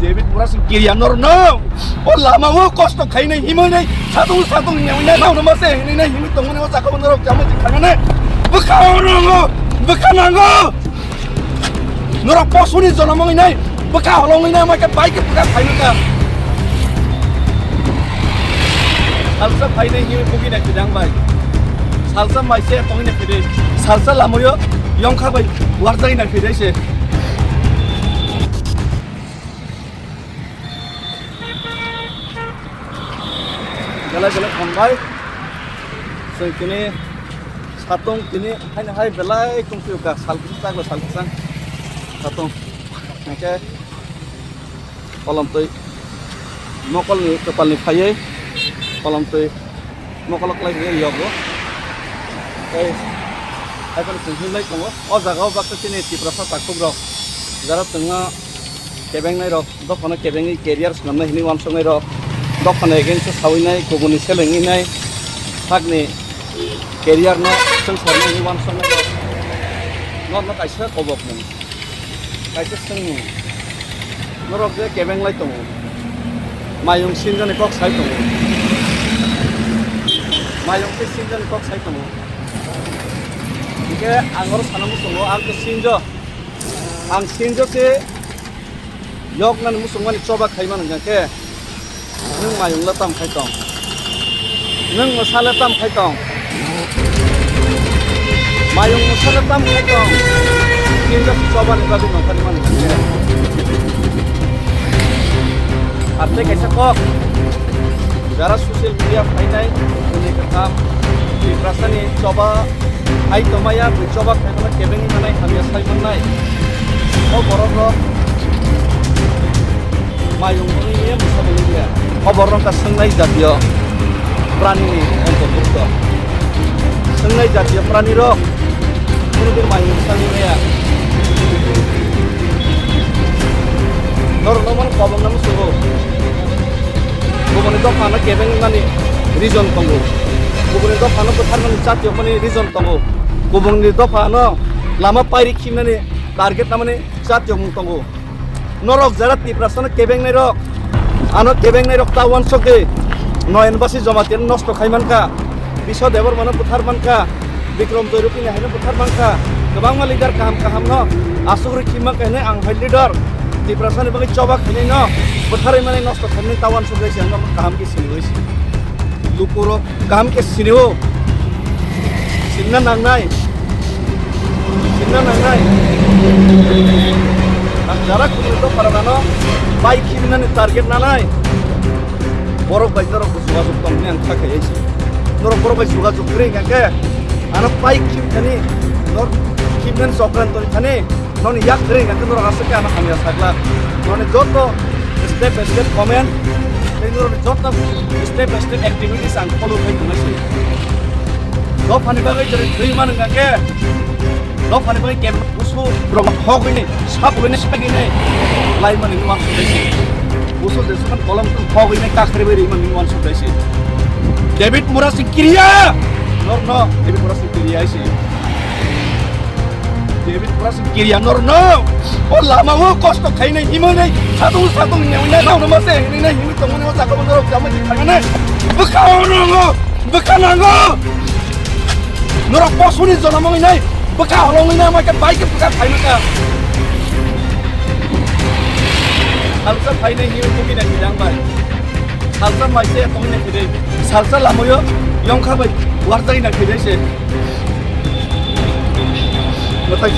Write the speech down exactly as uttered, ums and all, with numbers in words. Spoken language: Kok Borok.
David Murasing Kiria norno o lama o kosto khainai himoi nai satung satung nyawi nai nang ma se hinai nai himoi tongmani o sakha norok chamai thangane bwkha o nango bwkha nango norok posuni jonom wngnai bwkha holongwi nai mai khe bai khe bwkha khainai ka salsa phainai himoi bugi nai kidang bai salsa mai se tongwi nai kidai salsa lamoyo yongkha bai warjai nai kidai se. Belai belai hambai. Chwng tini satung tini haino hai belai tongphio ka sal kwchak sal kwchang satung. Hwnkhe kolomtwi mokolni kwpalni phaiwi kolomtwi mokolo kwlai rwya yogo. Tei haiphano chwng hinlai tongo. O jaga o baksa chini Tiprasa takhuk rok jara chwngno kebengnai rok dophano kebengwi career swnamnai hinwi uansuknai rok dophano against o sawinai kubuni selengwi nai sakni career no swngsarnai hinwi uansuknai rok norno kaisa kobokmung. Kaisa swngmung. Norok je kebeng lai tongo. Mayung sinjani kok sai tongo. Mayung tei sinjani kok sai tongo. Hingke ang oro sana muchungo, ang khe sinjo. Ang sinjo se yoknani muchungmani choba khaimani hingke. Nwng mayung le tam khai tong? Nwng mwsa le tam khai tong? Mayung mwsa le tam khai tong? Kinda chobani bagwi nongkhormani hwnwi. Arte kaisa kok. Jara social media phainai, hwnwi kwtham. Tiprasani choba hai tongmaya, bui choba khaimano kebengwi manai, hamya sai mannai. O borok rok Mayung wngwi ye mwsa bo nukya. O borok wngkha swngnai jatiyo pranini antorbhukto. Swngnai jatiyo pranirok kunudin mayung mwsa nukya. Norokno mano kobokna muchungo. Kubuni dophano kebeng wngmani reason tongo. Kubuni dophano bwtharmani jatiyo mani reason tongo. Kubuni dophano lama pairi khimnani target namani jatiyo mung tongo. Norok jara Tiprasano kebengnai rok, ano kebengnai rok ta uansuk di. Noyan Basi Jamatia no nosto khai mankha, Biswa Debbarma no buthar mankha, Bikram Joy Rupini hai no buthar mankha, kwbangma leader kaham kaham no asuk rwi khim mankha hinwi ang hai leader Tiprasani bagwi choba khainai no butharwi mani nosto khainai ta uansuk di se ang no kaham khe sini oi se. Lukurok kaham khe sinio. Sinna nangnai. Sinna nangnai. Ang jara kunu to paragano pai khimnani target nanai. Borok bai norok bo jogajog tongni ang kha khai si. Norok borok bai jogajog kwrwi hingkha khe ano pai khim thani nor khimnani chokran toni thani. Noni yak kwrwi hingkha khe norok aswk khe ano hamya sakla. Noni joto step by step comment tei norokni joto step by step activities ang follow khai tongnai se. Dophani bagwi jerai thwi man hingkha khe dophani bagwi kebo busu rok hogwini sapulwini swbaigwini lai mani nuang sudai se. Busu jesukan kolom tong hogwini kakhri bai rwi mani nuang sudai se. David Murasing kiriya norno David Murasing kiriya se. David Murasing kiriya norno o lama o kosto khainai himoi nai satung satung nyawi nai nang ma se hinai nai himoi tongmani o jaga o norok jamai di thangane bwkha o nango bwkha nango norok posuni jonom wngnai bwkha holongwi nai ma khe bai khe bwkha khainai ka salsa phainai himoi tongwi nai bidang bai salsa mai se tongwi nai bidai salsa lamoyo yongkha bai warjai nai bidai se. Mwtai.